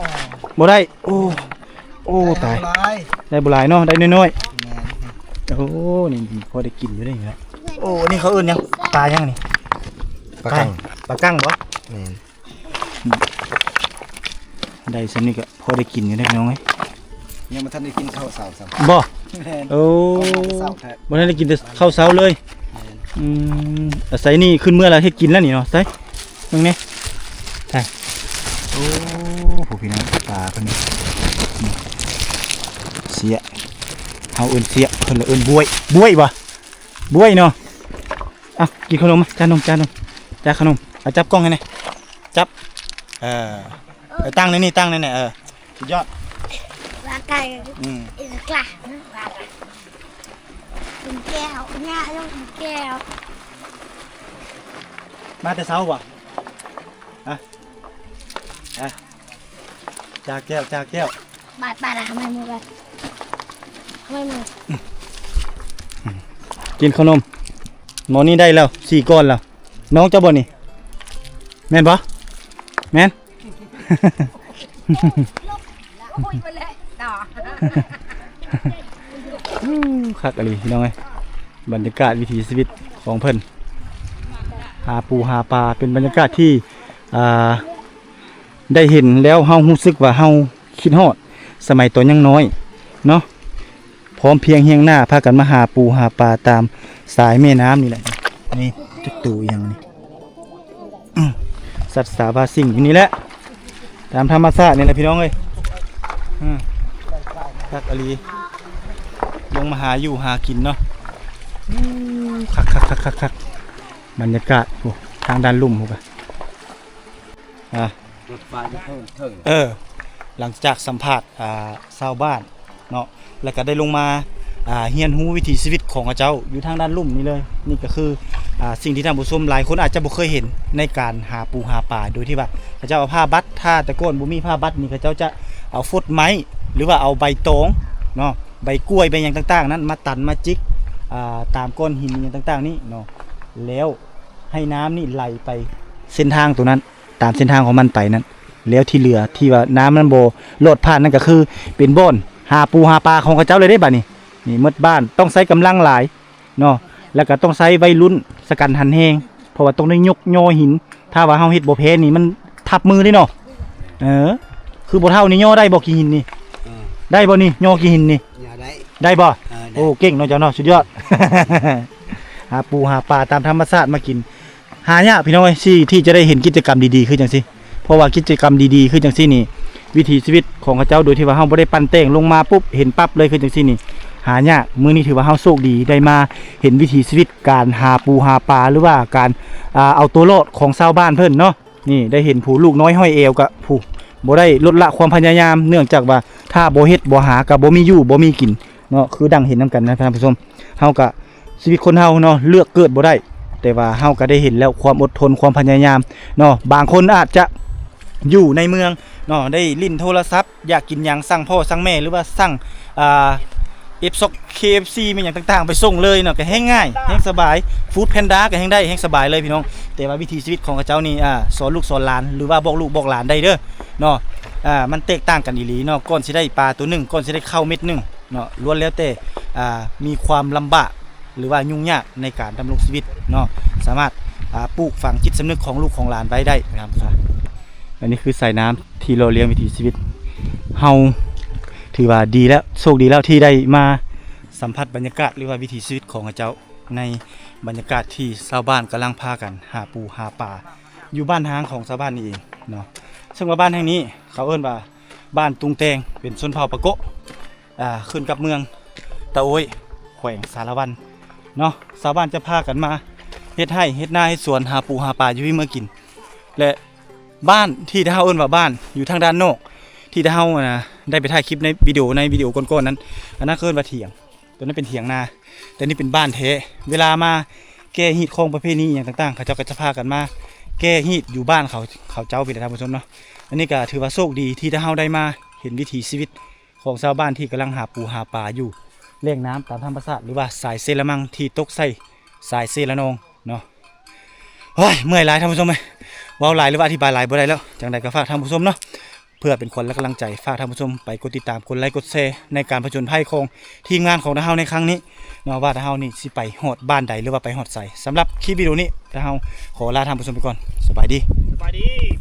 ບໍ່ໄດ້. ໂອ້ ໂອ້ ຕາຍ ໄດ້ບໍ່ຫຼາຍ ໄດ້ບໍ່ຫຼາຍເນາະ ໄດ້ນ້ອຍໆ. ແມ່ນ. ໂອ້ ນີ້ພໍໄດ້ກິນຢູ່ເດ້ເນາະ. ໂອ້ ອັນນີ້ເຂົາເອີ້ນຫຍັງ? ປາຫຍັງນີ້? ປາກັງ. ປາ ປາກັງບໍ່? ແມ່ນ. ໄດ້ສ່ຳນີ້ກໍພໍໄດ້ກິນຢູ່ເດ້ ພີ່ນ້ອງເອີຍ. ຍັງບໍ່ທັນໄດ້ກິນເຂົ້າເຊົ້າຊ້ຳ. ບໍ່? ແມ່ນ. ໂອ້ ເຂົ້າມາແຕ່ເຊົ້າແທ້ ບໍ່ທັນໄດ້ກິນແຕ່ເຂົ້າເຊົ້າເລີຍ. ແມ່ນ. ອືມ ອາໄສນີ້ຂຶ້ນເມືອແລ້ວເຮັດກິນແລ້ວນີ້ເນາະ. ໃສ່ເບິ່ງແດ່. ໂອ້ ຜູ້ ພີ່ນ້ອງ ປາເພິ່ນນີ້ ເສຍ ເຮົາເອີ້ນເສຍ ເພິ່ນລະເອີ້ນບວຍ ບວຍບໍ່? ບວຍເນາະ. ເອົາ ກິນຂະໜົມ ຈານນົມ ຈານນົມ ຈາຂະໜົມ. ເອົາ ຈັບກ້ອງໃຫ້ແດ່ ຈັບ. ເອີ ເອີ ຕັ້ງໃນນີ້ ຕັ້ງໃນນີ້. ເອີ ສຸດຍອດ. ອືມ ກິນແກ້ວ ຫຍ້າລົງກິນແກ້ວ. ມາແຕ່ເຊົ້າບໍ່? ຮະ? ຮະ? ຈາແກ້ວ ຈາແກ້ວ. ບາດ ບາດ ທຳໄມມື ບາດ ທຳໄມມື? ກິນເຂົ້າໜົມ. ໝໍນີ້ໄດ້ແລ້ວ ສີ່ກ້ອນແລ້ວ. ນ້ອງເຈົ້າບໍ່ນີ້? ແມ່ນບໍ່? ແມ່ນ. ຄັກອີ່ຫຼີ ພີ່ນ້ອງເອີຍ. ບັນຍາກາດວິຖີຊີວິດຂອງເພິ່ນ ຫາປູຫາປາ ເປັນບັນຍາກາດທີ່ ອ່າ ໄດ້ເຫັນແລ້ວເຮົາຮູ້ສຶກວ່າເຮົາຄິດຮອດສະໄໝຕອນຍັງນ້ອຍເນາະ. ພ້ອມພຽງຮຽງໜ້າ ພາກັນມາຫາປູຫາປາຕາມສາຍແມ່ນ້ຳນີ້ແຫຼະ. ນີ້ຈັກໂຕອີ່ຫຍັງນີ້? ອືມ ສັດສາວາສິ່ງຢູ່ນີ້ແຫຼະ ຕາມທຳມະຊາດນີ້ແຫຼະ ພີ່ນ້ອງເອີຍ. ອືມ ຄັກອີ່ຫຼີ ລົງມາຫາຢູ່ຫາກິນເນາະ. ອືມ ຄັກໆໆໆ ບັນຍາກາດ ໂອ້ ທາງດ້ານລຸ່ມພຸ້ນກະ ອ່າ ລົດໄຟຢູ່ເທິງ ເອີ ຫຼັງຈາກສຳພາດ ອ່າ ຊາວບ້ານເນາະ ແລ້ວກະໄດ້ລົງມາ ອ່າ ຮຽນຮູ້ວິຖີຊີວິດຂອງເຂົາເຈົ້າຢູ່ທາງດ້ານລຸ່ມນີ້ເລີຍ. ນີ້ກະຄື ອ່າ ສິ່ງທີ່ທ່ານຜູ້ຊົມຫຼາຍຄົນອາດຈະບໍ່ເຄີຍເຫັນໃນການຫາປູຫາປາ ໂດຍທີ່ວ່າເຂົາເຈົ້າເອົາຜ້າບັດ ຖ້າແຕ່ກ່ອນບໍ່ມີຜ້າບັດນີ້ ເຂົາເຈົ້າຈະເອົາຟົດໄມ້ ຫຼືວ່າເອົາໃບຕອງເນາະ ໃບກ້ວຍ ໃບຫຍັງຕ່າງໆນັ້ນ ມາຕັນມາຈິກ ອ່າ ຕາມກ້ອນຫີນຫຍັງຕ່າງໆນີ້ເນາະ ແລ້ວໃຫ້ນ້ຳນີ້ໄຫຼໄປເສັ້ນທາງໂຕນັ້ນ ຕາມເສັ້ນທາງຂອງມັນໄປນັ້ນ ແລ້ວທີ່ເຫຼືອທີ່ວ່ານ້ຳມັນບໍ່ລອດຜ່ານນັ້ນ ກະຄືເປັນບ່ອນຫາປູຫາປາຂອງເຂົາເຈົ້າເລີຍເດ້ບາດນີ້. ນີ້ໝົດບ້ານ ຕ້ອງໃຊ້ກຳລັງຫຼາຍເນາະ ແລ້ວກະຕ້ອງໃຊ້ໄວລຸ້ນສະກັນຫັນແຮງ ເພາະວ່າຕ້ອງໄດ້ຍົກຍໍຫີນ. ຖ້າວ່າເຮົາເຮັດບໍ່ແພ້ນີ້ ມັນທັບມືເດ້ເນາະ. ເອີ ຄືພໍ່ເຖົ້ານີ້ຍໍໄດ້ບໍ່ ຂີ້ຫີນນີ້? ເອີ ໄດ້ບໍ່ນີ້ ຍໍຂີ້ຫີນນີ້? ຍໍໄດ້. ໄດ້ບໍ່? ເອີ ໄດ້. ໂອ້ ເກັ່ງເນາະເຈົ້າເນາະ ສຸດຍອດ. ຫາປູຫາປາຕາມທຳມະຊາດມາກິນ ຫາຍາກ ພີ່ນ້ອງເອີຍ ທີ່ ທີ່ຈະໄດ້ເຫັນກິດຈະກຳດີໆຄືຈັ່ງຊີ້. ເພາະວ່າກິດຈະກຳດີໆຄືຈັ່ງຊີ້ນີ້ ວິຖີຊີວິດຂອງເຂົາເຈົ້າ ໂດຍທີ່ວ່າເຮົາບໍ່ໄດ້ປັ້ນແຕ່ງ ລົງມາປຸບເຫັນປັບເລີຍຄືຈັ່ງຊີ້ນີ້ ຫາຍາກ. ມື້ນີ້ຖືວ່າເຮົາໂຊກດີໄດ້ມາເຫັນວິຖີຊີວິດການຫາປູຫາປາ ຫຼືວ່າການ ອ່າ ເອົາຕົວລອດຂອງຊາວບ້ານເພິ່ນເນາະ. ນີ້ໄດ້ເຫັນຜູ້ລູກນ້ອຍຫ້ອຍແອວກະຜູ້ບໍ່ໄດ້ລົດລະຄວາມພະຍາຍາມ ເນື່ອງຈາກວ່າຖ້າບໍ່ເຮັດບໍ່ຫາກະບໍ່ມີຢູ່ບໍ່ມີກິນເນາະ. ຄືດັ່ງເຫັນນຳກັນນະທ່ານຜູ້ຊົມ ເຮົາກະ ຊີວິດຄົນເຮົາເນາະ ເລືອກເກີດບໍ່ໄດ້ ແຕ່ວ່າເຮົາກະໄດ້ເຫັນແລ້ວຄວາມອົດທົນ ຄວາມພະຍາຍາມເນາະ. ບາງຄົນອາດຈະຢູ່ໃນເມືອງເນາະ ໄດ້ຫຼິ້ນໂທລະສັບ ຢາກກິນຫຍັງສັ່ງພໍ່ສັ່ງແມ່ ຫຼືວ່າສັ່ງ ອ່າ ເອັຟຊອກ ເຄເອັຟຊີ ແມ່ນຫຍັງຕ່າງໆ ໄປສົ່ງເລີຍເນາະ ກະແຮງງ່າຍ ແຮງສະບາຍ. ຟູດແພນດ້າກະແຮງໄດ້ ແຮງສະບາຍເລີຍພີ່ນ້ອງ. ແຕ່ວ່າວິຖີຊີວິດຂອງເຂົາເຈົ້ານີ້ ອ່າ ສອນລູກສອນຫຼານ ຫຼືວ່າບອກລູກບອກຫຼານໄດ້ເດີເນາະ. ອ່າ ມັນແຕກຕ່າງກັນອີ່ຫຼີເນາະ. ກ່ອນຊິໄດ້ປາໂຕໜຶ່ງ ກ່ອນຊິໄດ້ເຂົ້າເມັດໜຶ່ງເນາະ ລ້ວນແລ້ວແຕ່ ອ່າ ມີຄວາມລຳບາກ ຫຼືວ່າຫຍຸ້ງຍາກໃນການດຳລົງຊີວິດເນາະ. ສາມາດ ອ່າ ປູກຝັງຈິດສຳນຶກຂອງລູກຂອງຫຼານໄວ້ໄດ້ນະ. ອັນນີ້ຄືສາຍນ້ຳທີ່ຫຼໍ່ລ້ຽງວິຖີຊີວິດເຮົາ. ຖືວ່າດີແລ້ວ ໂຊກດີແລ້ວທີ່ໄດ້ມາສຳຜັດບັນຍາກາດ ຫຼືວ່າວິຖີຊີວິດຂອງເຂົາເຈົ້າ ໃນບັນຍາກາດທີ່ຊາວບ້ານກຳລັງພາກັນຫາປູຫາປາ ຢູ່ບ້ານຮ້າງຂອງຊາວບ້ານນີ້ເອງເນາະ. ເຊິ່ງວ່າບ້ານແຫ່ງນີ້ເຂົາເອີ້ນວ່າ ບ້ານຕຸງແຕງ ເປັນຊົນເຜົ່າປາໂກະ ອ່າ ຂຶ້ນກັບເມືອງຕະໂອ້ຍ ແຂວງສາລະວັນເນາະ. ຊາວບ້ານຈະພາກັນມາເຮັດໄຮ່ເຮັດນາເຮັດສວນ ຫາປູຫາປາຢູ່ມີເມືອກິນ. ແລະ ບ້ານທີ່ເຮົາເອີ້ນວ່າບ້ານ ຢູ່ທາງດ້ານນອກ ທີ່ເຮົາ ອ່າ ໄດ້ໄປຖ່າຍຄລິບໃນວິດີໂອ ໃນວິດີໂອກ່ອນໆນັ້ນ ອັນນັ້ນເຂົາເອີ້ນວ່າຖຽງ ໂຕນັ້ນເປັນຖຽງນາ ແຕ່ນີ້ເປັນບ້ານແທ້. ເວລາມາແກ້ຮີດຂອງປະເພນີຫຍັງຕ່າງໆ ເຂົາເຈົ້າກໍຈະພາກັນມາແກ້ຮີດຢູ່ບ້ານເຂົາ ເຂົາເຈົ້າພີ້ແຫຼະທ່ານຜູ້ຊົມເນາະ. ອັນນີ້ກໍຖືວ່າໂຊກດີທີ່ເຮົາໄດ້ມາເຫັນວິຖີຊີວິດຂອງຊາວບ້ານທີ່ກຳລັງຫາປູຫາປາຢູ່ແຫຼ່ງນ້ຳຕາມທຳມະຊາດ ຫຼືວ່າສາຍເຊລະມັງທີ່ຕົກໃສ່ສາຍເຊລະນອງເນາະ. ໂອ້ຍ ເມື່ອຍຫຼາຍທ່ານຜູ້ຊົມເອີຍ ເວົ້າຫຼາຍ ຫຼືວ່າອະທິບາຍຫຼາຍບໍ່ໄດ້ແລ້ວ. ຈັ່ງໃດກໍຝາກທ່ານຜູ້ຊົມເນາະ ເພື່ອເປັນຂວັນ ແລະ ກຳລັງໃຈ ຝາກທ່ານຜູ້ຊົມໄປກົດຕິດຕາມ ກົດໄລ ກົດແຊ ໃນການຜະຈົນໄພຂອງທີມງານຂອງເຮົາໃນຄັ້ງນີ້ເນາະ ວ່າເຮົານີ້ຊິໄປຮອດບ້ານໃດ ຫຼືວ່າໄປຮອດໃສ. ສຳລັບຄລິບວິດີໂອນີ້ ເຮົາຂໍລາທ່ານຜູ້ຊົມໄປກ່ອນ. ສະບາຍດີ. ສະບາຍດີ.